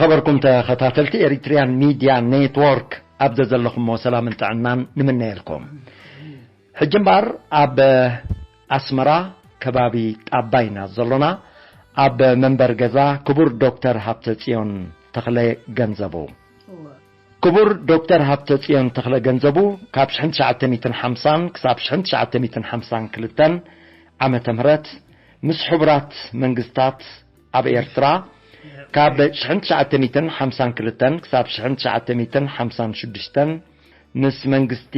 ኸበርኩም ተኸታተልቲ ኤሪትሪያን ሚድያ ኔትወርክ፣ ኣብ ዘዘለኹሞ ሰላምን ጥዕናን ንምነየልኩም። ሕጂ እምበኣር ኣብ ኣስመራ ከባቢ ጣባይና ዘሎና፣ ኣብ መንበር ገዛ ክቡር ዶክተር ሃብተ ጽዮን ተኽለ ገንዘቡ። ክቡር ዶክተር ሃብተ ጽዮን ተኽለ ገንዘቡ ካብ ሽሕን ትሽዓተ ሚእትን ሓምሳን ክሳብ ሽሕን ትሽዓተ ሚእትን ሓምሳን ክልተን ዓመተ ምህረት ምስ ሕቡራት መንግስታት ኣብ ኤርትራ፣ ካብ ሽሕን ትሽዓተ ሚእትን ሓምሳን ክልተን ክሳብ ሽሕን ትሽዓተ ሚእትን ሓምሳን ሽዱሽተን ምስ መንግስቲ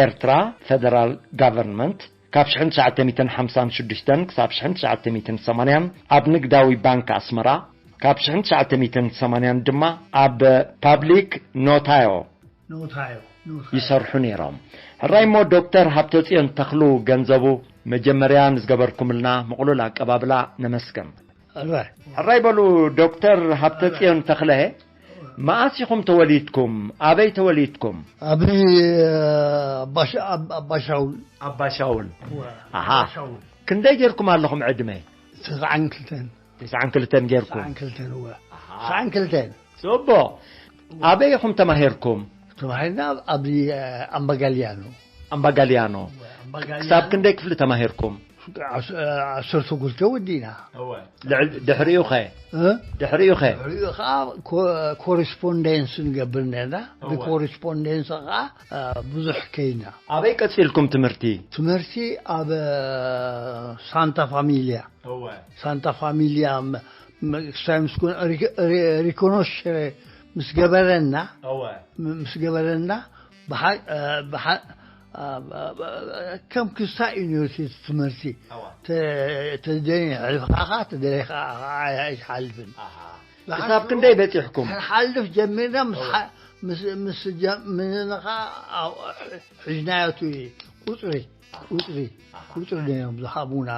ኤርትራ፣ ፌደራል ጋቨርንመንት፣ ካብ ሽሕን ትሽዓተ ሚእትን ሓምሳን ሽዱሽተን ክሳብ ሽሕን ትሽዓተ ሚእትን ሰማንያን ኣብ ንግዳዊ ባንክ ኣስመራ፣ ካብ ሽሕን ትሽዓተ ሚእትን ሰማንያን ድማ ኣብ ፓብሊክ ኖታዮ ኖታዮ፣ ኖታዮ። ይሰርሑ ነይሮም። ሕራይ እሞ ዶክተር ሃብተጽዮን ተኽሉ ገንዘቡ፣ መጀመርያ ንዝገበርኩምልና ምቕሉል ኣቀባብላ ነመስግን። ሕራይ። ሕራይ በሉ ዶክተር ሃብተጽዮን ተኽለ፣ መኣስ ኢኹም ተወሊድኩም? ኣበይ ተወሊድኩም? ኣብ ኣባሻ-፣ ኣብ ኣባሻውል። ኣባሻውል። እወ፣ ኣሃ። ኣባሻውል። ክንደይ ጌርኩም ኣለኹም ዕድመ? ተስዓን ክልተን። ተስዓን ክልተን ጌርኩም? ተስዓን ክልተን፣ እወ። ኣሃ። ተስዓን ክልተን። ጽቡቕ። ኣበይ ኢኹም ተማሂርኩም? ተማሂርና ኣብዚ፣ እ፣ ኣምባጋልያኖ። ኣምባጋልያኖ። ኣምባጋልያኖ። ክሳብ ክንደይ ክፍሊ ተማሂርኩም? ዓስ-፣ እ፣ ዓሰርተ ክልተ ወዲእና። እወ። ልዕል-፣ ድሕሪኡ ኸ? እ? ድሕሪኡ ኸ? ድሕሪኡ ኸዓ ኮ-፣ ኮሪስፖንደንስ ንገብር ነርና። እወ። ብኮሪስፖንደንስ ኸዓ፣ እ፣ ብዙሕ ከይና። ኣበይ ቀጺልኩም ትምህርቲ? ትምህርቲ ኣብ፣ እ፣ ሳንታ ፋሚልያ። እወ። ሳንታ ፋሚልያ ም-፣ ም-፣ ክሳይ ምስ ኮነ ሪኮ-፣ ሪ-፣ ሪኮኖሽረ ምስ ገበረና፣ እወ። ም-፣ ምስ ገበረና፣ ብሓ-፣ እ፣ ብሓ-፣ እ፣ እ፣ ከም ክስታይ እዩ ነይሩ እቲ ትምህርቲ። እወ። ተ-፣ ተደልየ የሕልፍኻ፣ ተደለኻ ኣይትሓልፍን። ኣሃ። ብሓ-፣ ክሳብ ክንደይ በጺሕኩም? ክንሓልፍ ጀሚርና፣ ምስ እወ። ሓ-፣ ምስ፣ ምስ ጀ-፣ ምንኻ፣ ኣብ፣ ሒዝናዮ እቲ ቁጽሪ። ቁጽሪ፣ ኣሃ። ቁጽሪ ነይሮም ዝሃቡና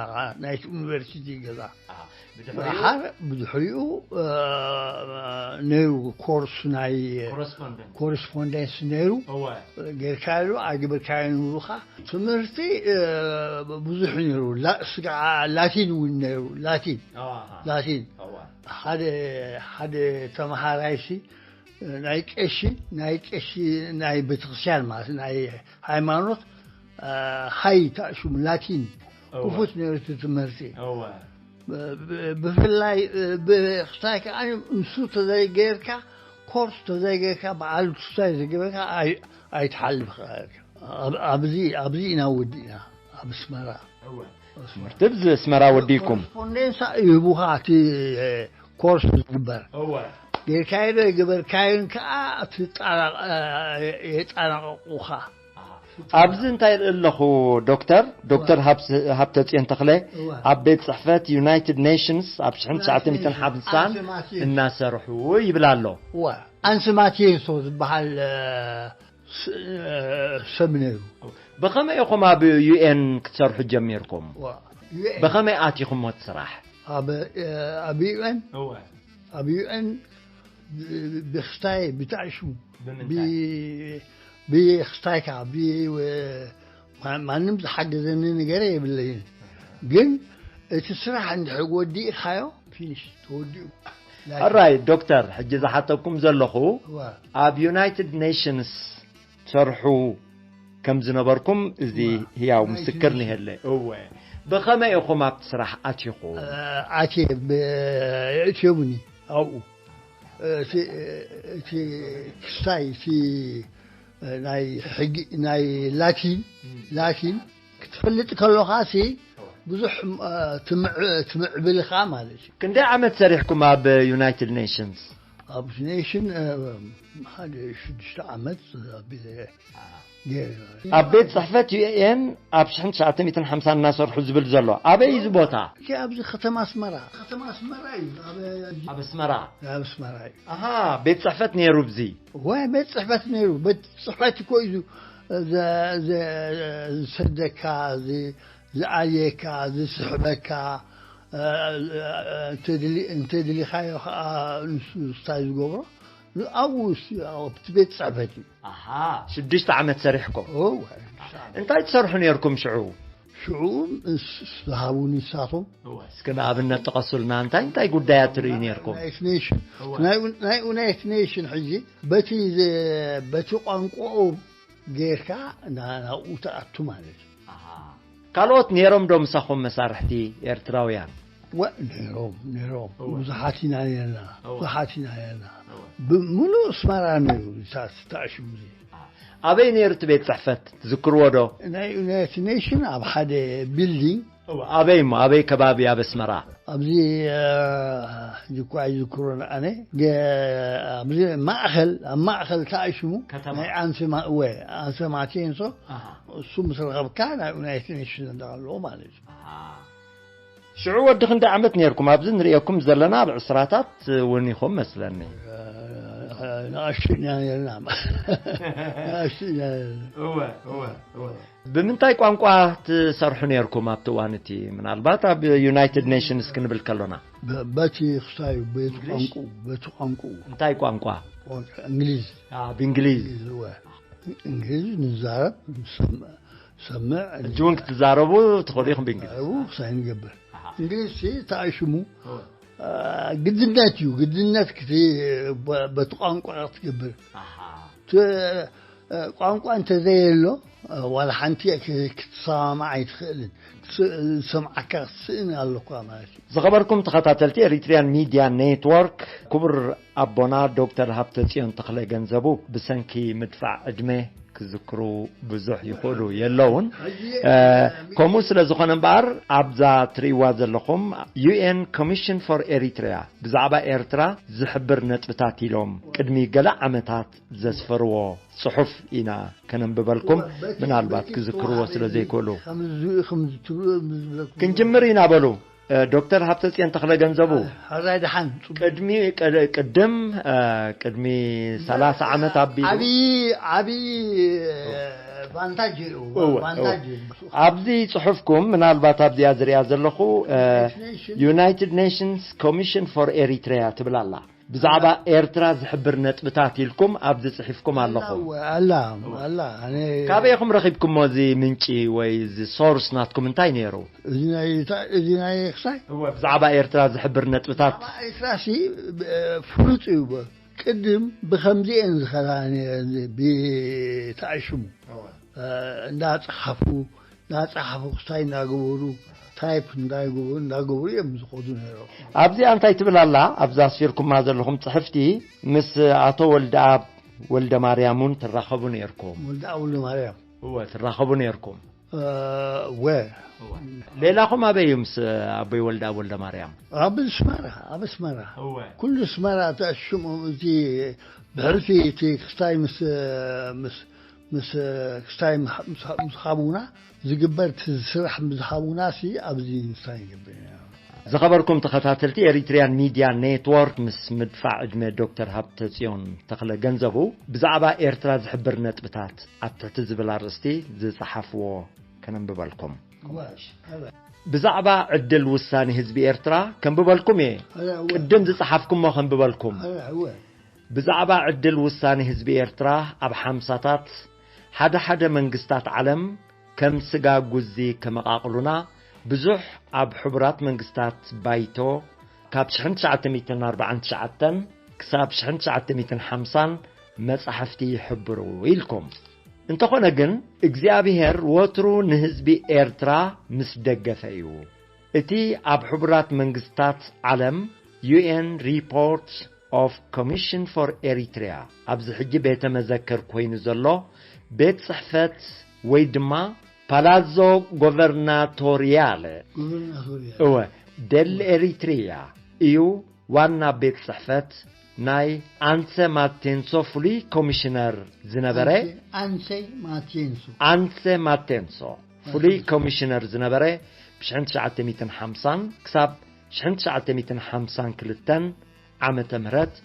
ናይቲ ዩኒቨርሲቲ ገዛ። ኣሃ። ብድሕሪኡ? ደሓር ብድሕሪኡ፣ እ፣ ነይሩ ኮርስ ናይ ኮረስፖንደንስ። ኮረስፖንደንስ ነይሩ። እወ። ጌርካዮ ዶ ኣይገበርካዮን ይብሉኻ። ትምህርቲ፣ እ፣ ብዙሕ ነይሩ። ላ-፣ ስጋ-፣ ላቲን እውን ነይሩ። ላቲን። ኣሃ። ላቲን። እወ። ሓደ፣ ሓደ ተመሃራይሲ ናይ ቀሺ፣ ናይ ቀሺ፣ ናይ ቤተክርስትያን ማለት ናይ ሃይማኖት፣ እ፣ ሃይ ታእሹም ላቲን እወ። ክፉት ነይሩ እቲ ትምህርቲ። እወ። ብ-፣ ብ-፣ ብፍላይ፣ እ፣ ብክስታይ ከኣ ንሱ ተዘይገይርካ፣ ኮርስ ተዘይገይርካ፣ በዓል ክስታይ ዘይገበርካ ኣይ-፣ ኣይትሓልፍ ኢኻ። ኣብ-፣ ኣብዚ፣ ኣብዚ ኢና ወዲእና፣ ኣብ ኣስመራ። እወ። ትምህርቲ ብዚ ኣስመራ ወዲእኩም? ኮረስፖንደንሳ ይህቡኻ እቲ ኮርስ ዝግበር። እወ። ጌርካዮ ዶ ኣይገበርካዮን ከኣ ትጣራ-፣ የጣናቕቑኻ። ኣብዚ እንታይ ይርኢ ኣለኹ ዶክተር፣ ዶክተር እወ። ሃብስ-፣ ሃብተጽዮን ተኽለ እወ። ኣብ ቤት ጽሕፈት ዩናይትድ ኔሽንስ ኣብ ሽሕን ትሽዓተ ሚእትን ሓምሳን ኣንሲ ማቲስ። እናሰርሑ ይብል ኣሎ። እወ። ኣንሲ ማቲስ ዝበሃል፣ እ፣ ስ-፣ ሰብ ነይሩ። ብኸመይ ኢኹም ኣብ ዩ ኤን ክትሰርሑ ጀሚርኩም? ዋ፣ ዩ ኤን። ብኸመይ ኣቲኹም እቲ ስራሕ? ኣብ፣ ኣብ ዩ ኤን? እወ። ኣብ ዩ ኤን ብ-፣ ብኽስታይ፣ ብታእሹ፣ ብምንታይ? ብ-፣ ብኽስታይካ፣ ብ-፣ ማ-፣ ማንም ዝሓገዘኒ ነገር የብለይን። ግን እቲ ስራሕ እንድሕር ወዲእኻዮ፣ ፊኒሽ፣ ተወዲኡ። ሕራይ ዶክተር፣ ሕጂ ዝሓተኩም ዘለኹ፣ እዋ። ኣብ ዩናይትድ ኔሽንስ ትሰርሑ ከም ዝነበርኩም እዚ እዋ። ህያው ናይ ምስክር ትንሽ ንሄለ። እወ። ብኸመይ ኢኹም ኣብቲ ስራሕ ኣቲኹም? እ፣ ኣትየ ብ-፣ የእትዮምኒ ኣብኡ። እቲ፣ እቲ ክስታይ፣ እቲ ናይ ሕጊ፣ ናይ ላቲን፣ እም። ላቲን ክትፈልጥ ከለኻ ሲ እዋ። ብዙሕ፣ እ፣ ትምዕ-፣ ትምዕብል ኢኻ ማለት እዩ። ክንደይ ዓመት ሰሪሕኩም ኣብ ዩናይትድ ኔሽንስ? ኣብ ኔሽን፣ እ፣ ሓደ ሽዱሽተ ዓመት ኣቢለ ገይረ። ኣብ ቤት ጽሕፈት ዩ ኤን ኣብ ሽሕን ትሽዓተ ሚእትን ሓምሳን እናሰርሑ ዝብል ዘሎ። ኣበይ እዩ እዚ ቦታ? እቲ ኣብዚ ከተማ ኣስመራ። ከተማ ኣስመራ እዩ። ኣብ ኣብ ኣስመራ። ኣብ ኣስመራ እዩ። ኣሃ፣ ቤት ጽሕፈት ነይሩ ኣብዚ? ወይ ቤት ጽሕፈት ነይሩ። ቤት ጽሕፈት እኮ እዩ ዝ-፣ ዝ-፣ ዝሰደካ፣ ዝ-፣ ዝኣልየካ፣ ዝስሕበካ፣ እ፣ እ፣ እንተድሊ-፣ እንተድሊኻዮ ኸዓ ንሱ ስታይ ዝገብሮ፣ ኣብኡ ስ-፣ ኣብቲ ቤት ጽሕፈት እዩ። ኣሃ፣ ሽዱሽተ ዓመት ሰሪሕኩም? እወ፣ ሽዱሽተ ዓመት። እንታይ ትሰርሑ ነይርኩም ሽዑ? ሽዑ ምስ ዝሃቡ ንሳቶም እስኪ ንኣብነት ጠቐሱልና፣ እንታይ እንታይ ጉዳያት ትርእዩ ነርኩም? ዩናይትድ ኔሽን ናይ ዩናይትድ ኔሽን ሕጂ በቲ በቲ ቋንቋኦም ጌርካ ናብኡ ተኣቱ ማለት እዩ። ካልኦት ነይሮም ዶ ምሳኹም መሳርሕቲ ኤርትራውያን? ወ ነይሮም ነይሮም ብዙሓት ኢና ነርና ብዙሓት ኢና ነርና። ብምሉእ ኣስመራ ነይሩ ተኣሽሙ። ኣበይ ነይሩ እቲ ቤት ጽሕፈት ትዝክርዎ ዶ? ናይ ዩናይትድ ኔሽን ኣብ ሓደ ቢልዲንግ። ኣበይ እሞ ኣበይ ከባቢ ኣብ ኣስመራ? ኣብዚ ሕጂ እኳ ኣይዝክሮን ኣነ። ኣብዚ ማእኸል ኣብ ማእኸል ተኣሽሙ ናይ ኣንሰማ እወ ኣንሰማቴንሶ እሱ ምስ ረኸብካ ናይ ዩናይትድ ኔሽን ኣለዎ ማለት እዩ። ሽዑ ወዲ ክንዲ ዓመት ነርኩም? ኣብዚ ንርእየኩም ዘለና ኣብ ዕስራታት እውን ኢኹም መስለኒ። ንኣሽቱ ኢና ነርና ንኣሽቱ ኢና ነርና። ብምንታይ ቋንቋ ትሰርሑ ነርኩም ኣብቲ እዋን እቲ? ምናልባት ኣብ ዩናይትድ ኔሽንስ ክንብል ከሎና በቲ ክሳዩ በቲ ቋንቁ በቲ ቋንቁ እንታይ ቋንቋ? እንግሊዝ ብእንግሊዝ እንግሊዝ ንዛረብ ሰምዕ ሕጂ እውን ክትዛረቡ ትኽእሉ ኢኹም ብእንግሊዝ ክሳይ ንገብር። እንግሊዝ ተኣሽሙ ግድነት እዩ። ግድነት በቲ ቋንቋ ክትገብር ቋንቋ እንተዘየሎ ዋላ ሓንቲ ክትሰማማዕ ኣይትኽእልን። ዝሰምዓካ ክትስእን ኣለኳ ማለት እዩ። ዝኸበርኩም ተኸታተልቲ ኤሪትሪያን ሚድያ ኔትወርክ፣ ክቡር ኣቦና ዶክተር ሃብተ ጽዮን ተኽለ ገንዘቡ ብሰንኪ ምድፋዕ ዕድመ ክዝክሩ ብዙሕ ይኽእሉ የለውን። ከምኡ ስለ ዝኾነ እምበኣር ኣብዛ ትርእይዋ ዘለኹም ዩኤን ኮሚሽን ፎር ኤሪትሪያ ብዛዕባ ኤርትራ ዝሕብር ነጥብታት ኢሎም ቅድሚ ገለ ዓመታት ዘስፈርዎ ጽሑፍ ኢና ከነንብበልኩም፣ ምናልባት ክዝክርዎ ስለ ዘይክእሉ። ክንጅምር ኢና በሉ። ዶክተር ሃብተጽዮን ተኽለ ገንዘቡ ሕራይ ደሓን ቅድሚ ቅድም ቅድሚ ሰላሳ ዓመት ኣቢሉ ዓብዪ ዓብዪ ቫንታጅ እዩ። ቫንታጅ እዩ። ኣብዚ ጽሑፍኩም ምናልባት ኣብዚኣ ዝሪኣ ዘለኹ United Nations Commission for Eritrea ትብል ኣላ። ብዛዕባ ኤርትራ ዝሕብር ነጥብታት ኢልኩም ኣብዚ ጽሒፍኩም ኣለኹም። ኣላ ኣላ ኣላ ኣነ ካበይ ኢኹም ረኺብኩሞ እዚ ምንጪ ወይ እዚ ሶርስ ናትኩም እንታይ ነይሩ? እዚ ናይ እዚ ናይ ክሳይ እወ ብዛዕባ ኤርትራ ዝሕብር ነጥብታት። ኤርትራ ሲ ፍሉጥ እዩ። ቅድም ብኸምዚኤን ዝኸዳ ነይረን ብተኣሽሙ እንዳጸሓፉ ናጻ ሓፈኩስታይ እናገበሩ ታይፕ እንዳገበሩ እንዳገበሩ እዮም ዝኸዱ ነይሮም። ኣብዚኣ እንታይ ትብል ኣላ? ኣብዛ ኣስፊርኩማ ዘለኹም ጽሕፍቲ ምስ ኣቶ ወልደኣብ ወልደ ማርያም እውን ትራኸቡ ነይርኩም። ወልደኣብ ወልደ ማርያም እወ ትራኸቡ ነይርኩም። እወ ሌላኹም ኣበይ እዩ ምስ ኣቦይ ወልደኣብ ወልደ ማርያም? ኣብ ኣስመራ ኣብ ኣስመራ ኩሉ ኣስመራ ተሽሞም እቲ ብሕልፊ እቲ ክስታይ ምስ ምስ ምስ ክስታይ ምስ ምስ ሃቡና ዝግበር እቲ ስራሕ ምስ ሃቡና ሲ ኣብዚ ንስታይ ይገብር ኢና። ዝኸበርኩም ተኸታተልቲ ኤሪትሪያን ሚድያ ኔትወርክ፣ ምስ ምድፋዕ ዕድመ ዶክተር ሃብተጽዮን ተኽለ ገንዘቡ ብዛዕባ ኤርትራ ዝሕብር ነጥብታት ኣብ ትሕቲ ዝብል ኣርእስቲ ዝጸሓፍዎ ከነንብበልኩም። ብዛዕባ ዕድል ውሳኔ ህዝቢ ኤርትራ ከንብበልኩም እየ። ቅድም ዝጸሓፍኩሞ ከንብበልኩም። ብዛዕባ ዕድል ውሳኔ ህዝቢ ኤርትራ ኣብ ሓምሳታት ሓደ ሓደ መንግስታት ዓለም ከም ስጋ ጉዚ ከመቓቕሉና ብዙሕ ኣብ ሕቡራት መንግስታት ባይቶ ካብ ሽሕን ትሽዓተ ሚእትን ኣርባዓን ትሽዓተን ክሳብ ሽሕን ትሽዓተ ሚእትን ሓምሳን መጻሕፍቲ ይሕብሩ ኢልኩም። እንተኾነ ግን እግዚኣብሔር ወትሩ ንህዝቢ ኤርትራ ምስ ደገፈ እዩ። እቲ ኣብ ሕቡራት መንግስታት ዓለም ዩኤን ሪፖርት ኦፍ ኮሚሽን ፎር ኤሪትሪያ ኣብዚ ሕጂ ቤተ መዘክር ኮይኑ ዘሎ ቤት ጽሕፈት ወይ ድማ ፓላዞ ጎቨርናቶሪያለ እወ ደል ኤሪትሪያ እዩ። ዋና ቤት ጽሕፈት ናይ ኣንሰ ማቴንሶ ፍሉይ ኮሚሽነር ዝነበረ ኣንሴ ማቴንሶ ኣንሰ ማቴንሶ ፍሉይ ኮሚሽነር ዝነበረ ብ ትሽዓተ ሚእትን ሓምሳን ክሳብ ትሽዓተ ሚእትን ሓምሳን ክልተን ዓመተ ምህረት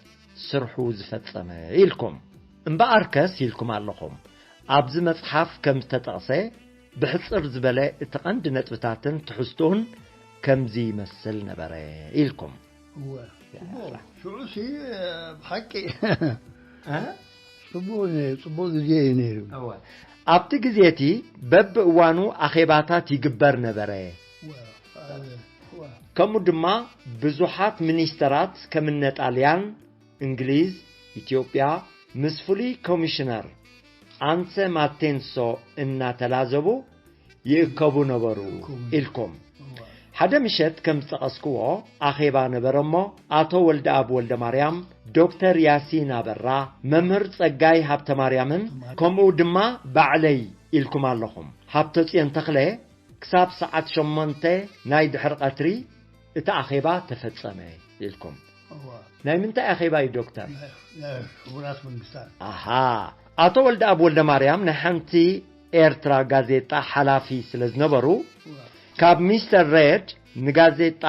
ስርሑ ዝፈጸመ ኢልኩም። እምበኣርከስ ኢልኩም ኣለኹም፣ ኣብዚ መጽሓፍ ከም ዝተጠቕሰ ብሕጽር ዝበለ እቲ ቐንዲ ነጥብታትን ትሕዝትኡን ከምዚ ይመስል ነበረ ኢልኩም። እወ። ሽዑ ሲ ብሓቂ ጽቡቕ ነይሩ፣ ጽቡቕ ግዜ እዩ ነይሩ። እወ። ኣብቲ ግዜ እቲ በብእዋኑ ኣኼባታት ይግበር ነበረ። ከምኡ ድማ ብዙሓት ሚኒስተራት ከም እነ ጣልያን፣ እንግሊዝ፣ ኢትዮጵያ ምስ ፍሉይ ኮሚሽነር ኣንሰ ማቴንሶ እናተላዘቡ ይእከቡ ነበሩ ኢልኩም። ሓደ ምሸት ከም ዝጠቐስክዎ ኣኼባ ነበረ እሞ ኣቶ ወልደኣብ ወልደማርያም፣ ዶክተር ያሲን ኣበራ፣ መምህር ጸጋይ ሃብተማርያምን ከምኡ ድማ ባዕለይ ኢልኩም ኣለኹም። ሃብተጽዮን ተኽለ ክሳብ ሰዓት ሸሞንተ ናይ ድሕሪ ቀትሪ እቲ ኣኼባ ተፈጸመ ኢልኩም። ናይ ምንታይ ኣኼባ እዩ ዶክተር? ናይ ሕቡራት መንግስታት። ኣሃ። ኣቶ ወልደኣብ ወልደማርያም ናይ ሓንቲ ኤርትራ ጋዜጣ ሓላፊ ስለ ዝነበሩ ካብ ሚስተር ሬድ ንጋዜጣ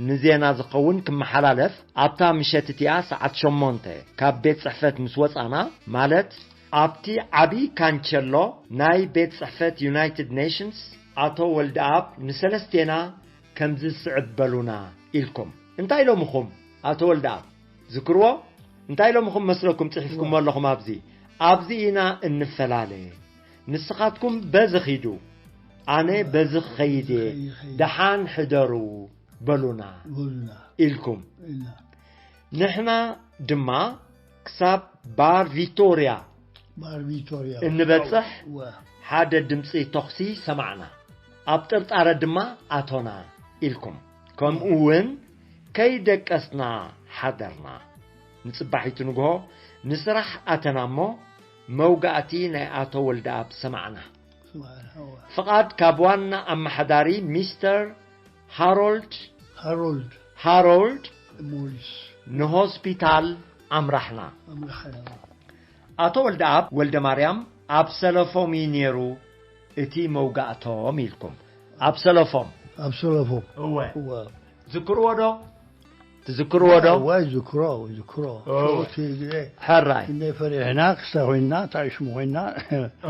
ንዜና ዝኸውን ክመሓላለፍ ኣብታ ምሸት እቲኣ ሰዓት ሸሞንተ ካብ ቤት ጽሕፈት ምስ ወጻና፣ ማለት ኣብቲ ዓቢ ካንቸሎ ናይ ቤት ጽሕፈት ዩናይትድ ኔሽንስ፣ ኣቶ ወልደኣብ ንሰለስቴና ከምዚ ዝስዕብ በሉና ኢልኩም። እንታይ ኢሎምኹም ኣቶ ወልደኣብ? ዝክርዎ? እንታይ ኢሎምኹም መስለኩም ጽሒፍኩሞ ኣለኹም ኣብዚ? "ኣብዚ ኢና እንፈላለ። ንስኻትኩም በዚ ኺዱ፣ ኣነ በዚ ክኸይድ እየ። ደሓን ሕደሩ" በሉና በሉና። ኢልኩም። ኢና። ንሕና ድማ ክሳብ ባር ቪቶርያ ባር ቪቶርያ። እንበጽሕ ወ። ሓደ ድምጺ ተኹሲ ሰማዕና። ኣብ ጥርጣረ ድማ ኣቶና ኢልኩም። ከምኡ እውን ከይደቀስና ሓደርና። ንጽባሒቱ ንግሆ ንስራሕ ኣተና እሞ መውጋእቲ ናይ ኣቶ ወልደኣብ ሰማዕና። ሰማዕና፣ እወ። ፍቓድ ካብ ዋና ኣመሓዳሪ ሚስተር ሃሮልድ ሃሮልድ ሃሮልድ ሞሪስ። ንሆስፒታል ኣምራሕና። ኣምራሕና። ኣቶ ወልደኣብ ወልደማርያም ኣብ ሰለፎም እዩ ነይሩ እቲ መውጋእቶም ኢልኩም። ኣብ ሰለፎም። ኣብ ሰለፎም። እወ። እወ። ዝክርዎ ዶ? ትዝክርዎ ዶ? እወ፣ ይዝክሮ፣ ይዝክሮ። እወ። እቲ ግዜ ሕራይ። ክንደይ ፈሪሕና፣ ክስታይ ኮይንና፣ እንታይ ሽሙ ኮይንና።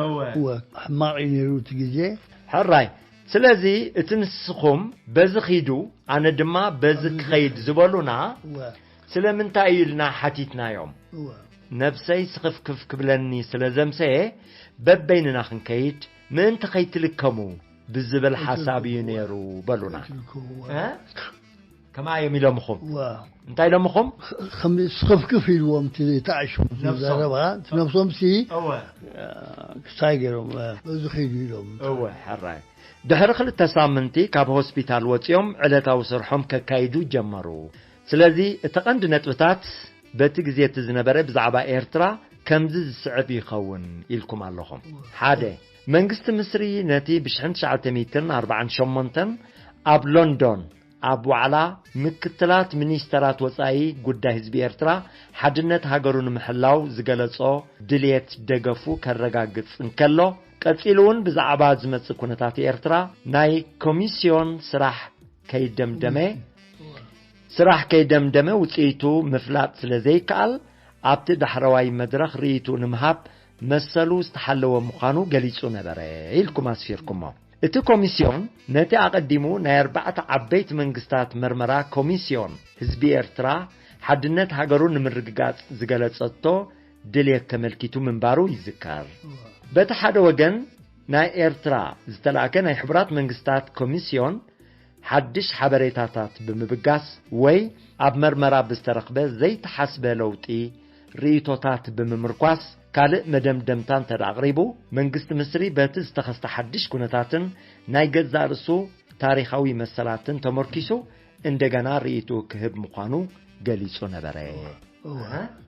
እወ። እወ፣ ሕማቕ እዩ ነይሩ እቲ ግዜ። ሕራይ። ስለዚ እቲ ንስኹም በዚ ኺዱ፣ ኣነ ድማ በዚ ኣብዚ ክኸይድ ዝበሉና እወ። ስለምንታይ እዩ ኢልና ሓቲትናዮም። እወ። ነብሰይ ስኽፍክፍ ክብለኒ ስለ ዘምሰየ፣ በበይንና ክንከይድ፣ ምእንቲ ከይትልከሙ ብዝብል ሓሳብ እዩ ነይሩ በሉና። ከይትልከሙ፣ እወ። እ? ከማይ እዮም ኢሎምኹም? እወ። እንታይ ኢሎምኹም? ከም ስኽፍክፍ ኢልዎም እቲ ተዓሽሙ ነብሶም። ዘረባ፣ እቲ ነብሶም ሲ፣ እወ። ክስታይ ገይሮም፣ በዚ ኺዱ ኢሎም። እወ፣ ሕራይ። ድሕሪ ክልተ ሳምንቲ ካብ ሆስፒታል ወጺኦም ዕለታዊ ስርሖም ከካይዱ ጀመሩ። ስለዚ እቲ ቀንዲ ነጥብታት በቲ ግዜ እቲ ዝነበረ ብዛዕባ ኤርትራ ከምዚ ዝስዕብ ይኸውን ኢልኩም ኣለኹም። ሓደ፣ መንግስቲ ምስሪ ነቲ ብሽሕን ትሽዓተ ሚእትን ኣርባዓን ሸሞንተን ኣብ ሎንዶን ኣብ ዋዕላ ምክትላት ሚኒስተራት ወጻኢ ጉዳይ ህዝቢ ኤርትራ ሓድነት ሃገሩ ንምሕላው ዝገለጾ ድልየት ደገፉ ከረጋግጽ እንከሎ፣ ቀጺሉ እውን ብዛዕባ ዝመጽእ ኩነታት ኤርትራ ናይ ኮሚስዮን ስራሕ ከይደምደመ፣ ስራሕ ከይደምደመ ውጽኢቱ ምፍላጥ ስለ ዘይከኣል፣ ኣብቲ ዳሕረዋይ መድረኽ ርእይቱ ንምሃብ መሰሉ ዝተሓለወ ምዃኑ ገሊጹ ነበረ ኢልኩም ኣስፊርኩሞ። እቲ ኮሚስዮን ነቲ ኣቐዲሙ ናይ ኣርባዕተ ዓበይቲ መንግስታት መርመራ ኮሚስዮን ህዝቢ ኤርትራ ሓድነት ሃገሩ ንምርግጋጽ ዝገለጸቶ ድልየት ተመልኪቱ ምንባሩ ይዝከር። በቲ ሓደ ወገን ናይ ኤርትራ ዝተላእከ ናይ ሕቡራት መንግስታት ኮሚስዮን ሓድሽ ሓበሬታታት ብምብጋስ ወይ ኣብ መርመራ ብዝተረኽበ ዘይተሓስበ ለውጢ ርእይቶታት ብምምርኳስ ካልእ መደምደምታ እንተ ኣቕሪቡ፣ መንግስቲ ምስሪ በቲ ዝተኸስተ ሓድሽ ኩነታትን ናይ ገዛእ ርእሱ ታሪኻዊ መሰላትን ተመርኪሱ እንደገና ርእይትኡ ክህብ ምዃኑ ገሊጹ ነበረ። እወ፣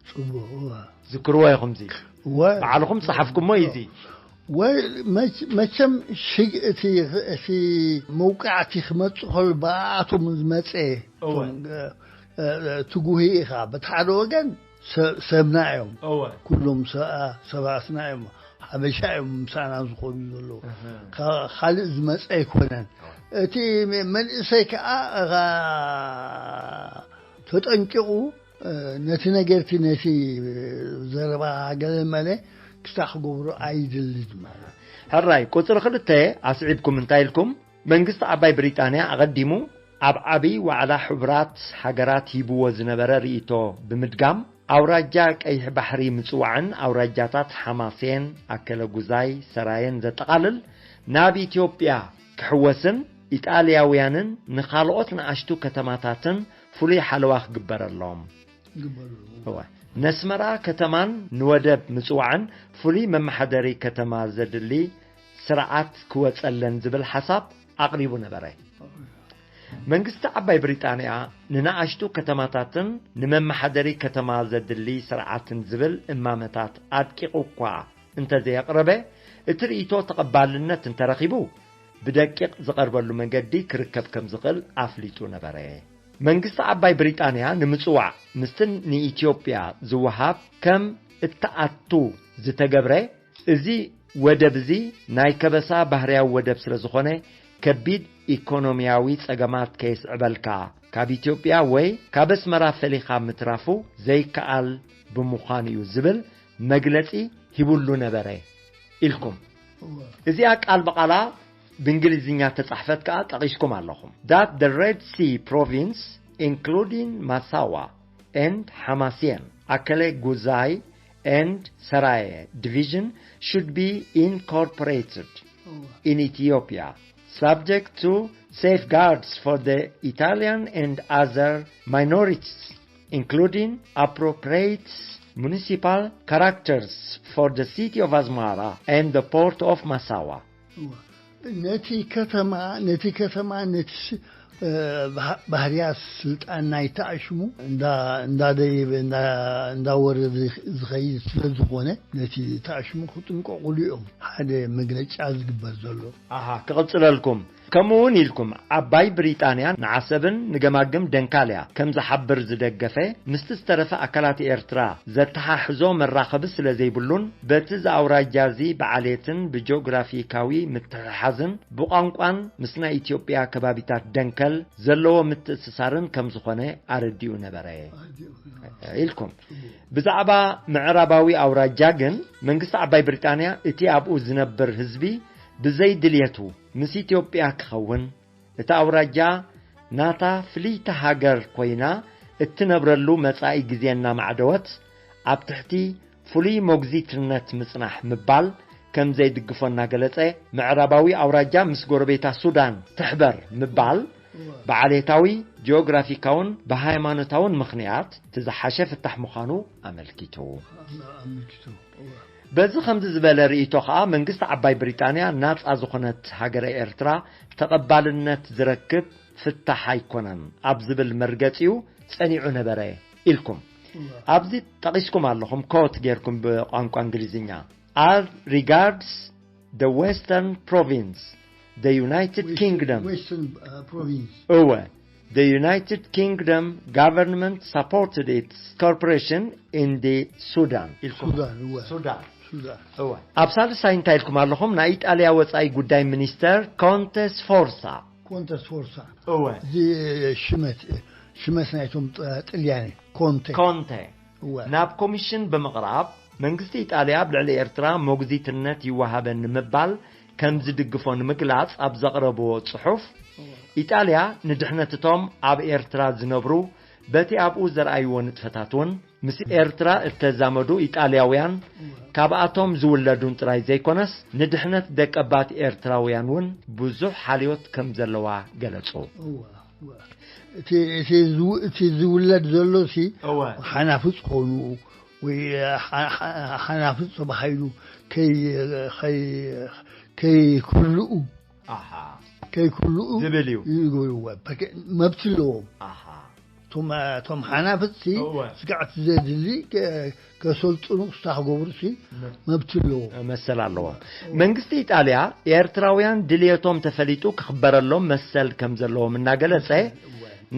ጽቡቕ፣ እወ። ዝክርዎ ኢኹም እዚ። እወ። ባዕልኹም ጸሓፍኩሞ እዩ እዚ። ወይ መች-፣ መቸም ሽግ እቲ፣ እቲ መውቃዕቲ ክመጽእ ከሎ ብኣኣቶም ዝመጸ እወ። እቶም፣ እ፣ እ፣ ትጉሂ ኢኻ። በቲ ሓደ ወገን ሰ-፣ ሰብና እዮም። እወ። ኩሎም ሰ-፣ ሰባትና እዮም። ሓበሻ እዮም ምሳና ዝኾኑ ዘለዉ። እህ። ካ-፣ ካልእ ዝመጸ ኣይኮነን። እወ። እቲ መ-፣ መንእሰይ ከኣ፣ እ፣ ተጠንቂቑ፣ እ፣ ነቲ ነገርቲ፣ ነቲ ዘረባ ገለ መለ ክስታ ክገብሮ ኣይድልን ማለት። ሕራይ፣ ቁጽሪ ክልተ ኣስዒብኩም እንታይ ኢልኩም? መንግስቲ ዓባይ ብሪጣንያ ኣቐዲሙ ኣብ ዓቢ ዋዕላ ሕቡራት ሃገራት ሂብዎ ዝነበረ ርእይቶ ብምድጋም፣ ኣውራጃ ቀይሕ ባሕሪ ምጽዋዕን ኣውራጃታት ሓማሴን፣ ኣከለ ጉዛይ፣ ሰራየን ዘጠቓልል ናብ ኢትዮጵያ ክሕወስን ኢጣልያውያንን ንኻልኦት ንኣሽቱ ከተማታትን ፍሉይ ሓለዋ ክግበረሎም። እወ። ነስመራ ከተማን ንወደብ ምጽዋዕን ፍሉይ መመሓደሪ ከተማ ዘድሊ ስርዓት ክወጸለን ዝብል ሓሳብ ኣቕሪቡ ነበረ። መንግስቲ ዓባይ ብሪጣንያ ንንኣሽቱ ከተማታትን ንመመሓደሪ ከተማ ዘድሊ ስርዓትን ዝብል እማመታት ኣድቂቑ እኳ እንተዘየቕረበ፣ እቲ ርእይቶ ተቐባልነት እንተረኺቡ፣ ብደቂቕ ዝቐርበሉ መንገዲ ክርከብ ከም ዝኽእል ኣፍሊጡ ነበረ። መንግስቲ ዓባይ ብሪጣንያ ንምጽዋዕ ምስቲ ንኢትዮጵያ ዝወሃብ ከም እትኣቱ ዝተገብረ፣ እዚ ወደብ እዚ ናይ ከበሳ ባህርያዊ ወደብ ስለ ዝኾነ፣ ከቢድ ኢኮኖሚያዊ ጸገማት ከየስዕበልካ፣ ካብ ኢትዮጵያ ወይ ካብ ኣስመራ ፈሊኻ ምትራፉ ዘይከኣል ብምዃኑ እዩ ዝብል መግለጺ ሂቡሉ ነበረ ኢልኩም። እዚኣ ቃል ብቓላ ብእንግሊዝኛ ተጻሕፈት ከኣ ጠቒስኩም ኣለኹም። That the Red Sea province, including Massawa and Hamasien, Akele Guzai and Saraye division should be incorporated in Ethiopia, subject to safeguards for the Italian and other minorities, including appropriate municipal characters for the city of Asmara and the port of Massawa. ነቲ ከተማ ነቲ ከተማ ነቲ ባህርያት ስልጣን ናይ ተኣሽሙ እንዳደየበ እንዳወረደ ዝኸይድ ስለ ዝኾነ፣ ነቲ ተኣሽሙ ክጥንቀቑሉ እዮም። ሓደ መግለጫ ዝግበር ዘሎ። ኣሃ፣ ክቕጽለልኩም። ከምኡ እውን ኢልኩም፣ ዓባይ ብሪጣንያ ንዓሰብን ንገማግም ደንካልያ ከም ዝሓብር ዝደገፈ፣ ምስቲ ዝተረፈ ኣካላት ኤርትራ ዘተሓሕዞ መራኸቢ ስለ ዘይብሉን፣ በቲ ዝኣውራጃ እዚ ብዓሌትን ብጂኦግራፊካዊ ምትሕሓዝን ብቋንቋን ምስ ናይ ኢትዮጵያ ከባቢታት ደንከል ዘለዎ ምትእስሳርን ከም ዝኾነ ኣረዲኡ ነበረ ኢልኩም። ብዛዕባ ምዕራባዊ ኣውራጃ ግን መንግስቲ ዓባይ ብሪጣንያ እቲ ኣብኡ ዝነብር ህዝቢ ብዘይ ድልየቱ ምስ ኢትዮጵያ ክኸውን፣ እታ ኣውራጃ ናታ ፍልይቲ ሃገር ኮይና እትነብረሉ መጻኢ ግዜ እናማዕደወት ኣብ ትሕቲ ፍሉይ ሞግዚትነት ምጽናሕ ምባል ከም ዘይድግፎ እናገለጸ፣ ምዕራባዊ ኣውራጃ ምስ ጎረቤታ ሱዳን ትሕበር ምባል ብዓሌታዊ፣ ጂኦግራፊካውን ብሃይማኖታውን ምኽንያት እቲ ዝሓሸ ፍታሕ ምዃኑ ኣመልኪቱ። በዚ ከምዚ ዝበለ ርእይቶ ከኣ መንግስቲ ዓባይ ብሪጣንያ ናጻ ዝኾነት ሃገረ ኤርትራ ተቐባልነት ዝረክብ ፍታሕ ኣይኮነን ኣብ ዝብል መርገጺኡ ጸኒዑ ነበረ ኢልኩም። ኣብዚ ጠቒስኩም ኣለኹም፣ ኮት ጌርኩም ብቋንቋ እንግሊዝኛ። As regards the Western Province, the United Kingdom. Western Province. እወ፣ the United Kingdom government supported its cooperation in the Sudan ኢልኩም። ሱዳን እወ። ሱዳን። ሱዳን። እወ። ኣብ ሳልሳይ እንታይ ኢልኩም ኣለኹም? ናይ ኢጣልያ ወጻኢ ጉዳይ ሚኒስተር ኮንተ ስፎርሳ። ኮንተ ስፎርሳ። እወ። እዚ ሽመት ሽመት ናይቶም ጥ- ጥልያን እዩ። ኮንተ። ኮንተ። እወ። ናብ ኮሚሽን ብምቕራብ መንግስቲ ኢጣልያ ኣብ ልዕሊ ኤርትራ ሞግዚትነት ይወሃበን ንምባል ከም ዝድግፎ ንምግላጽ ኣብ ዘቕረብዎ ጽሑፍ፣ ኢጣልያ ንድሕነት እቶም ኣብ ኤርትራ ዝነብሩ በቲ ኣብኡ ዘርኣይዎ ንጥፈታት እውን ምስ ኤርትራ እተዛመዱ ኢጣልያውያን ካብኣቶም ዝውለዱን ጥራይ ዘይኮነስ ንድሕነት ደቀባት ኤርትራውያን እውን ብዙሕ ሓልዮት ከም ዘለዋ ገለጹ። እወ፣ እወ። እቲ እቲ ዝው- እቲ ዝውለድ ዘሎ ሲ እወ። ሓናፍፅ ክኾኑ ወይ ሓ- ሓ- ሓናፍፅ ተባሂሉ ከይ- ከይ- ከይክልኡ ኣሃ። ከይክልኡ ዝብል እዩ። ይግበርዎ። በከ- መብት ኣለዎም። ኣሃ። እቶም እቶም ሓናፍፅሲ እወ። ስጋዕቲ ዘድሊ ከ- ከሰልጥኑ ክስታ ክገብሩ ሲ መ- መብት ኣለዎም። መሰል ኣለዎም። መንግስቲ ኢጣልያ ኤርትራውያን ድልየቶም ተፈሊጡ ክኽበረሎም መሰል ከም ዘለዎም እናገለጸ፣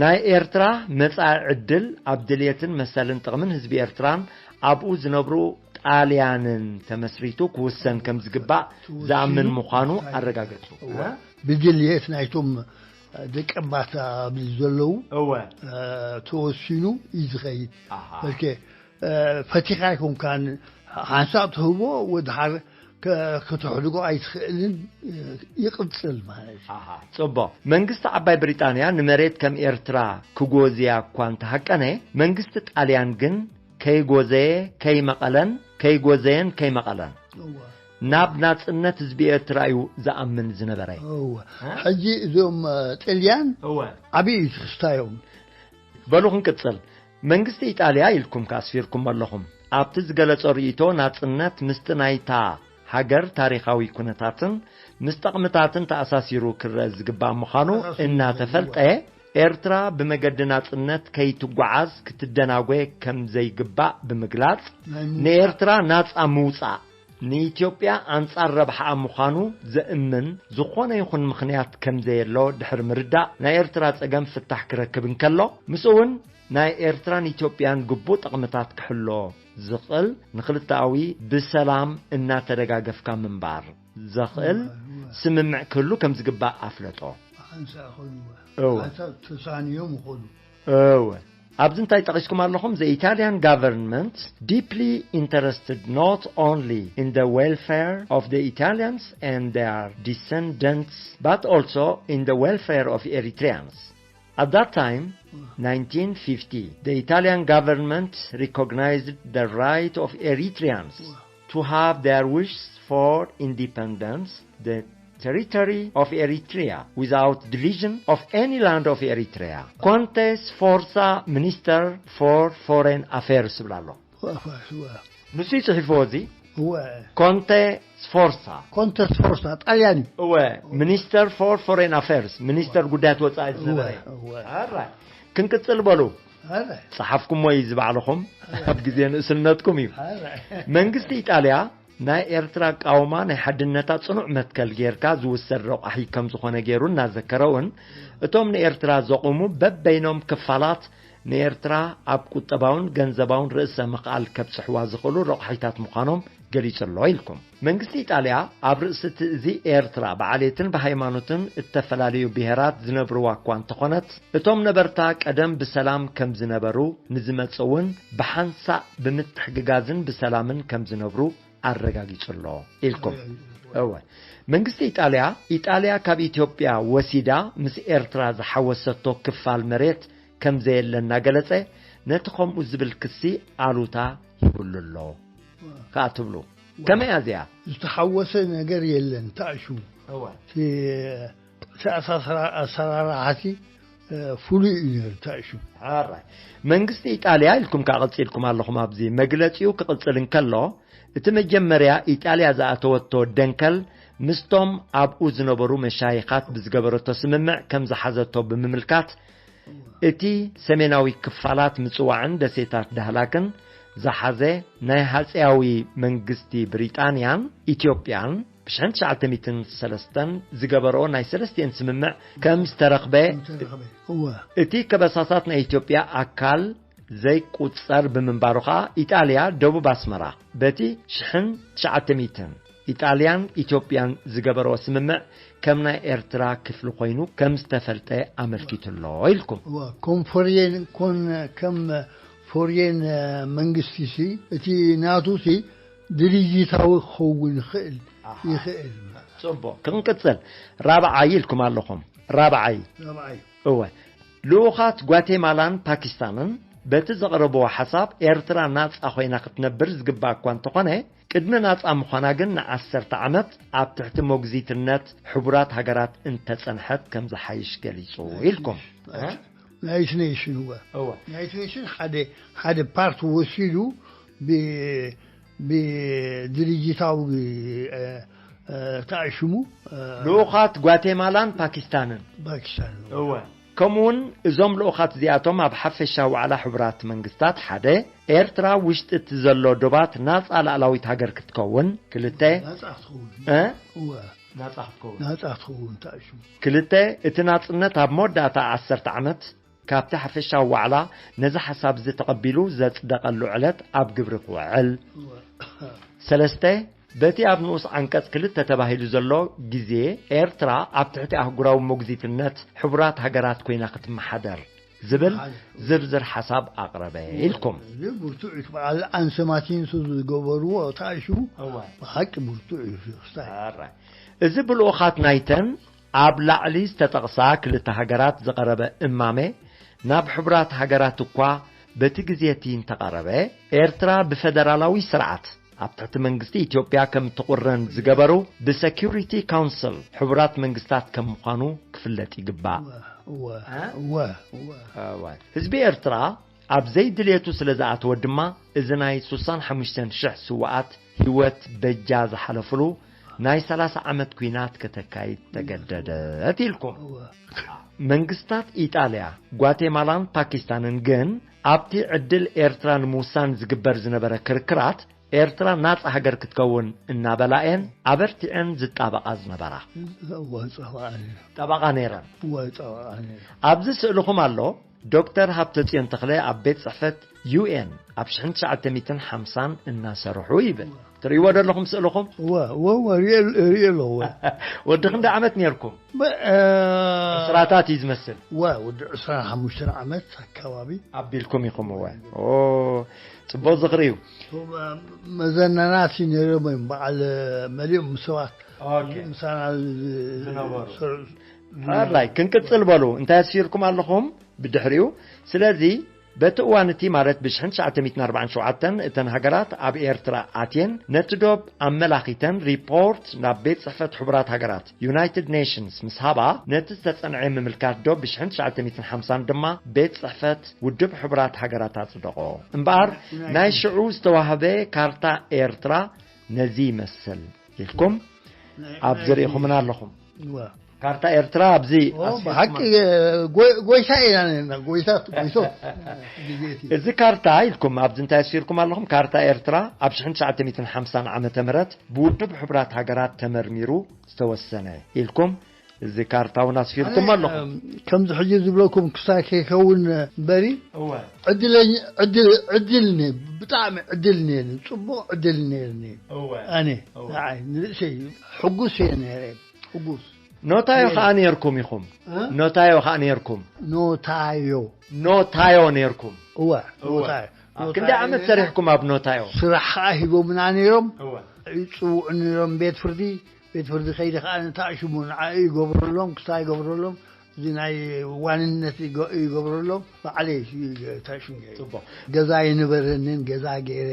ናይ ኤርትራ መጻኢ ዕድል ኣብ ድልየትን መሰልን ጥቕምን ህዝቢ ኤርትራን ኣብኡ ዝነብሩ ጣልያንን ተመስሪቱ ክውሰን ከም ዝግባእ ዝኣምን ምዃኑ ኣረጋገጹ። እወ። ብድልየት ናይቶም ደቀባት ኣብዚ ዘለዉ እወ። ተወሲኑ እዩ ዝኸይድ። ኣሃ። በልከ ፈቲኻ ኣይኮንካን ሓንሳእ ትህቦ ወድሓር ከ- ከተሕድጎ ኣይትኽእልን። ይቕጽል ማለት እዩ። ኣሃ፣ ጽቡቕ። መንግስቲ ዓባይ ብሪጣንያ ንመሬት ከም ኤርትራ ክጎዝያ እኳ እንተሃቀነ፣ መንግስቲ ጣልያን ግን ከይጎዘየ ከይመቐለን፣ ከይጎዘየን ከይመቐለን፣ እወ። ናብ ናጽነት ህዝቢ ኤርትራ እዩ ዝኣምን ዝነበረ። እወ። እ? ሕጂ እዞም፣ እ፣ ጥልያን እወ። ዓብዪ እዩ ትሕዝታዮም። በሉ ክንቅጽል። መንግስቲ ኢጣልያ ኢልኩም ከኣስፊርኩም ኣለኹም። ኣብቲ ዝገለጾ ርእይቶ ናጽነት ምስቲ ናይታ ሃገር ታሪኻዊ ኩነታትን ምስ ጠቕምታትን ተኣሳሲሩ ክረአ ዝግባእ ምዃኑ ተኣሳሲሩ እናተፈልጠ፣ ዝግባእ። ኤርትራ ብመገዲ ናጽነት ከይትጓዓዝ ክትደናጎ ከም ዘይግባእ ብምግላጽ፣ ናይ ምውጻእ። ንኤርትራ ናጻ ምውጻእ ንኢትዮጵያ ኣንጻር ረብሓኣ ምዃኑ ዘእምን ዝኾነ ይኹን ምኽንያት ከም ዘየሎ ድሕሪ ምርዳእ፣ ናይ ኤርትራ ጸገም ፍታሕ ክረክብ እንከሎ፣ ምስኡ እውን ናይ ኤርትራን ኢትዮጵያን ግቡእ ጥቕምታት ክሕሎ ዝኽእል ንኽልተኣዊ ብሰላም እናተደጋገፍካ ምንባር ዘኽእል እወ፣ እወ። ስምምዕ ክህሉ ከም ዝግባእ ኣፍለጦ። ብሓንሳእ ኸዱ እወ። እወ። ሓንሳእ ተሳንዮም ይኸዱ። እወ። ኣብዚ እንታይ ጠቒስኩም ኣለኹም? The Italian government deeply interested not only in the welfare of the Italians and their descendants, but also in the welfare of Eritreans. At that time, nineteen fifty, the Italian government recognized the right of Eritreans to have their wishes for independence, the territory of Eritrea, without division of any land of Eritrea. ኮንተ ስፎርሳ ሚኒስተር ፎር ፎሬን ኣፌርስ ይብል ኣሎ። ፎር ፎሬን፣ እወ። ንሱ እዩ ጽሒፍዎ እዚ። እወ። ኮንተ ስፎርሳ። ኮንተ ስፎርሳ፣ ጣልያን እዩ። እወ፣ ሚኒስተር ፎር ፎሬን ኣፌርስ፣ ሚኒስተር ጉዳያት ወጻኢ ዝነበረ። እወ፣ እወ። ኣራይ። ክንቅጽል በሉ። ኣራይ። ጸሓፍኩሞ እዩ እዚ ባዕልኹም። ኣራይ። ኣብ ግዜ ንእስነትኩም እዩ። ኣራይ። መንግስቲ ኢጣልያ ናይ ኤርትራ ኣቃውማ ናይ ሓድነታ ጽኑዕ መትከል ጌርካ ዝውሰድ ረቋሒ ከም ዝኾነ ጌሩ እናዘከረ እውን፣ እቶም ንኤርትራ ዘቑሙ በበይኖም ክፋላት ንኤርትራ ኣብ ቁጠባውን ገንዘባውን ርእሰ ምኽኣል ከብጽሕዋ ዝኽእሉ ረቋሒታት ምዃኖም ገሊጹ ኣሎ ኢልኩም። መንግስቲ ኢጣልያ ኣብ ርእሲ እቲ እዚ ኤርትራ ብዓሌትን ብሃይማኖትን እተፈላለዩ ብሄራት ዝነብርዋ እኳ እንተኾነት፣ እቶም ነበርታ ቀደም ብሰላም ከም ዝነበሩ፣ ንዝመጽእ እውን ብሓንሳእ ብምትሕግጋዝን ብሰላምን ከም ዝነብሩ ኣረጋጊጹ ኣሎ ኢልኩም። እወ። መንግስቲ ኢጣልያ፣ ኢጣልያ ካብ ኢትዮጵያ ወሲዳ ምስ ኤርትራ ዝሓወሰቶ ክፋል መሬት ከም ዘየለ እናገለጸ፣ ነቲ ከምኡ ዝብል ክሲ ኣሉታ ሂብሉ ኣሎ። ከኣ ትብሉ። ከመይ እያ እዚኣ? ዝተሓወሰ ነገር የለን፣ ታእሹ። እወ። እቲ፣ እቲ ኣሳስራ-፣ ኣሰራርሓ እቲ፣ እ፣ ፍሉይ እዩ ነይሩ፣ ታእሹ። ኣራይ። መንግስቲ ኢጣልያ ኢልኩም ከኣ ቀጺልኩም ኣለኹም ኣብዚ። መግለጺኡ ክቕጽል እንከሎ፣ እቲ መጀመርያ ኢጣልያ ዝኣተወቶ ደንከል ምስቶም ኣብኡ ዝነበሩ መሻይኻት ብዝገበረቶ ስምምዕ ከም ዝሓዘቶ ብምምልካት፣ እቲ ሰሜናዊ ክፋላት ምጽዋዕን ደሴታት ዳህላክን ዝሓዘ ናይ ሃጸያዊ መንግስቲ ብሪጣንያን ኢትዮጵያን ብሽሕን ትሽዓተ ሚእትን ሰለስተን ዝገበርኦ ናይ ሰለስቲኤን ስምምዕ ከም ዝተረኽበ፣ ከም ዝተረኽበ። እወ። እቲ ከበሳታት ናይ ኢትዮጵያ ኣካል ዘይቁጸር ብምንባሩ ኸኣ፣ ኢጣልያ ደቡብ ኣስመራ በቲ ሽሕን ትሽዓተ ሚእትን ኢጣልያን ኢትዮጵያን ዝገበርኦ ስምምዕ ከም ናይ ኤርትራ ክፍሊ ኮይኑ ከም ዝተፈልጠ ኣመልኪቱ ኣሎ ኢልኩም። እወ፣ ከም ፎሬን፣ ኮን-፣ ከም ፎሬን መንግስቲ ሲ፣ እቲ ናቱ ሲ ድርጅታዊ ክኸውን ይኽእል፣ ኣሃ። ይኽእል። ጽቡቕ፣ ክንቅጽል። ራብዓይ ኢልኩም ኣለኹም። ራብዓይ። ራብዓይ። እወ። ልኡኻት ጓቴማላን ፓኪስታንን በቲ ዘቕረብዎ ሓሳብ፣ ኤርትራ ናጻ ኮይና ክትነብር ዝግባእ እኳ እንተኾነ፣ ቅድሚ ናጻ ምዃና ግን ንዓሰርተ ዓመት ኣብ ትሕቲ ሞግዚትነት ሕቡራት ሃገራት እንተጸንሐት ከም ዝሓይሽ ገሊጹ ኢልኩም። ናይት ኔሽን፣ እወ። እወ። ናይት ኔሽን ሓደ፣ ሓደ ፓርት ወሲዱ ብ-፣ ብድርጅታዊ፣ እ፣ እ፣ ተኣሽሙ፣ እ፣ ልኡኻት ጓቴማላን ፓኪስታንን። ፓኪስታን፣ እወ። እወ። ከምኡውን እዞም ልኡኻት እዚኣቶም ኣብ ሓፈሻዊ ዋዕላ ሕቡራት መንግስታት፣ ሓደ፣ ኤርትራ ውሽጢ እቲ ዘሎ ዶባት ናጻ ላዕላዊት ሃገር ክትከውን፣ ክልተ፣ ናጻ ክትኸውን። እ? እወ። ናጻ ክትከውን። ናጻ ክትኸውን ተኣሽሙ። ክልተ፣ እቲ ናጽነት ኣብ መወዳእታ ዓሰርተ ዓመት ካብቲ ሓፈሻዊ ዋዕላ ነዚ ሓሳብ እዚ ተቐቢሉ ዘጽደቐሉ ዕለት ኣብ ግብሪ ክውዕል። እወ። ሰለስተ፣ በቲ ኣብ ንኡስ ዓንቀጽ ክልተ ተባሂሉ ዘሎ ግዜ፣ ኤርትራ ኣብ ትሕቲ ኣህጉራዊ ሞግዚትነት ሕቡራት ሃገራት ኮይና ክትመሓደር ዝብል መሓደር። ዝርዝር ሓሳብ ኣቕረበ ኢልኩም። እዚ ብርቱዕ እዩ። በዓል ኣንሰማቲንሱ ዝገበርዎ ተኣሽሙ እወ። ብሓቂ ብርቱዕ እዩ። ክስታይ። ኣራይ። እዚ ብልኡኻት ናይተን ኣብ ላዕሊ ዝተጠቕሳ ክልተ ሃገራት ዝቐረበ እማመ፣ ናብ ሕቡራት ሃገራት እኳ በቲ ግዜ እቲ እንተቐረበ፣ ኤርትራ ብፈደራላዊ ስርዓት ኣብ ትሕቲ መንግስቲ ኢትዮጵያ ከም ትቑረን ዝገበሩ ብሰኪዩሪቲ ካውንስል ሕቡራት መንግስታት ከም ምዃኑ ክፍለጥ ይግባእ። እወ፣ እወ፣ እ? እወ፣ እወ። እወ። ህዝቢ ኤርትራ ኣብ ዘይድልየቱ ስለ ዝኣተወ ድማ፣ እዚ ናይ ስሳን ሓሙሽተን ሽሕ ስውኣት ህይወት በጃ ዝሓለፍሉ ናይ ሰላሳ ዓመት ኲናት ከተካይድ ተገደደት ኢልኩም። እወ። መንግስታት ኢጣልያ፣ ጓቴማላን ፓኪስታንን ግን ኣብቲ ዕድል ኤርትራ ንምውሳን ዝግበር ዝነበረ ክርክራት፣ ኤርትራ ናጻ ሃገር ክትከውን እናበላ እየን ኣበርቲዐን ዝጣበቓ ዝነበራ። እወ፣ ጸባቓ ነይሩ። ጠበቓ ነይረን። እወ፣ ጸባቓ ነይሩ። ኣብዚ ስእልኹም ኣሎ፣ ዶክተር ሃብተጽዮን ተኽለ ኣብ ቤት ጽሕፈት ዩ ኤን ኣብ ሽሕን ትሽዓተ ሚእትን ሓምሳን እናሰርሑ ይብል። ትርእይዎ ደለኹም ስእልኹም? እወ፣ እወ፣ እወ፣ ርእየ፣ ርእየ ኣለኹ፣ እወ። ወዲ ክንደይ ዓመት ነይርኩም? በ-፣ እ፣ ዕስራታት እዩ ዝመስል። እወ፣ ወዲ ዕስራን ሓሙሽተን ዓመት ኣካባቢ። ኣቢልኩም ኢኹም፣ እወ። ኦ፣ ጽቡቕ ዝኽሪ እዩ። እቶም መዘናናት ነይሮም እዮም፣ በዓል መሊኦም ሰባት ኦኬ። ምሳና ዝ-፣ ዝነበሩ። ዝሰርሑ። ኣራይ፣ ክንቅጽል በሉ። እንታይ ኣስፊርኩም ኣለኹም ብድሕሪኡ? ስለዚ፣ በቲ እዋን እቲ፣ ማለት ብሽሕን ትሽዓተ ሚእትን ኣርባዓን ሸውዓተን፣ እተን ሃገራት ኣብ ኤርትራ ኣትየን፣ ነቲ ዶብ ኣመላኺተን ሪፖርት ናብ ቤት ጽሕፈት ሕቡራት ሃገራት፣ ዩናይትድ ኔሽንስ፣ ምስ ሃባ፣ ነቲ ዝተጸንዐ ምምልካት ዶብ ብሽሕን ትሽዓተ ሚእትን ሓምሳን ድማ ቤት ጽሕፈት ውድብ ሕቡራት ሃገራት ኣጽደቖ። እምበኣር፣ ዩናይትድ ናይ ሽዑ ዝተዋህበ ካርታ ኤርትራ ነዚ ይመስል ኢልኩም ናይ፣ ኣብዚ ናይ ርኢኹምና ኣለኹም። እወ። ካርታ ኤርትራ ኣብዚ ኦ፣ ኣስፊርኩም ብሓቂ፣ ኣሎ። ጎ-፣ ጎይታ ኢና ነርና፣ ጎይታ፣ ጎይቶ። ግዜ እቲ። እዚ ካርታ ኢልኩም ኣብዚ እንታይ ኣስፊርኩም ኣለኹም? ካርታ ኤርትራ ኣብ ሽሕን ትሽዓተ ሚእትን ሓምሳን ዓመተ ምህረት ብውድብ ሕቡራት ሃገራት ተመርሚሩ ዝተወሰነ ኢልኩም እዚ ካርታ እውን ኣስፊርኩም ኣነ፣ ኣለኹም። እም፣ ከምዚ ሕጂ ዝብለኩም ክሳይ ከይከውን እምበሪ፣ እወ። ዕድለኝ-፣ ዕድል፣ ዕድል ነይ-፣ ብጣዕሚ ዕድል ነይርኒ፣ ጽቡቕ ዕድል ነይርኒ። እወ። ኣነ፣ እወ። ንዓይ፣ ንርእሰይ ሕጉስ እየ ነይረ፣ ሕጉስ። ኖታዮ ነይረ። ከኣ ነይርኩም ኢኹም። እ? ኖታዮ ከኣ ነይርኩም። ኖታዮ። ኖታዮ ነይርኩም። እወ፣ እወ። ኖታዮ። ኣብ ክንደይ ኖታዮ ዓመት ነይርና። ሰሪሕኩም ኣብ ኖታዮ? ስራሕ ከኣ ሂቦምና ነይሮም። እወ። ይጽውዑ ነይሮም ቤት ፍርዲ። ቤት ፍርዲ ከይደ ከኣ ንታ ሽሙ ንዓ ይገብረሎም፣ ክሳ ይገብረሎም፣ እዚ ናይ ዋንነት ይገ-፣ ይገብረሎም፣ ባዕለይ ታሽም ገይረ። ጽቡቕ። ገዛ ኣይነበረንን፣ ገዛ ገይረ፣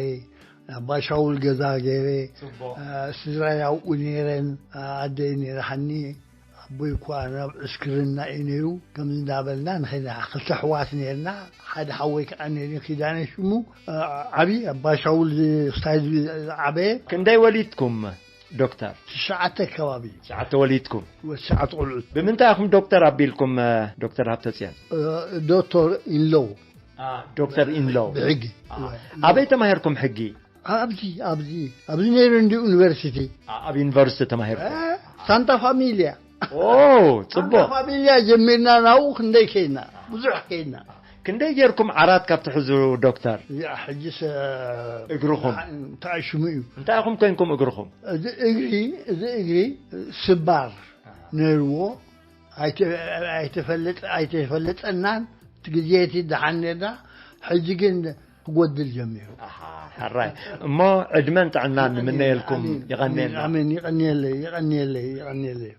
ኣባ ሻውል ገዛ ገይረ፣ ጽቡቕ። አ፣ ስድራይ ኣብኡ ነይረን፣ አ፣ ኣደይ ነይራ ሃኒ፣ ኣቦይ እኳ ናብ ዕስክርና እዩ ነይሩ። ከምዚ እንዳበልና ንኸይድ፣ ክልተ ኣሕዋት ነይርና፣ ሓደ ሓወይ ከኣ ነይሩ፣ ኪዳነ ሽሙ፣ አ፣ ዓቢ፣ ኣባ ሻውል ዝ-፣ ክሳይ ዝ-፣ ዝዓበየ። ክንደይ ወሊድኩም? ዶክተር? ትሽዓተ ከባቢ። ትሽዓተ ወሊድኩም? ወ-፣ ትሽዓተ ቆልዑት። ብምንታይ ኢኹም ዶክተር ኣቢልኩም፣ እ፣ ዶክተር ሃብተጽዮን? እ፣ ዶክተር ኢንሎው። አ፣ ዶክተር ኢንሎው። ብሕጊ። አ፣ ወ-፣ ኣበይ ተማሂርኩም ሕጊ? ኣብዚ፣ ኣብዚ፣ ኣብዚ ነይሩ እንዲ ዩኒቨርሲቲ። አ፣ ኣብ ዩኒቨርሲቲ ተማሂርኩም? እ፣ ሳንታ ፋሚልያ። ኦ፣ ጽቡቕ። ሳንታ ፋሚልያ ጀሚርና ናብኡ ክንደይ ከይና፣ ብዙሕ ከይና። ክንደይ ጌርኩም ዓራት ካብ ትሕዙ ዶክተር? እዚኣ ሕጂስ፣ እ፣ እግርኹም? እንታይ ሽሙ እዩ? እንታይ ኢኹም ኮንኩም እግርኹም? እዚ እግሪ፣ እዚ እግሪ ስባር ነይርዎ። ኣይተ-፣ ኣይተፈለጠ-፣ ኣይተፈለጠናን። እቲ ግዜ እቲ ደሓን ነርና። ሕጂ ግን ክጎድል ጀሚሩ። ኣሃ፣ ሕራይ። እሞ ዕድመን ጥዕናን ይቐንየለይ፣ ንምነየልኩም። ኣሜን፣ ይቐንየልና። ኣሜን፣ ኣሜን። ይቐንየለይ፣ ይቐንየለይ፣ ይቐንየለይ።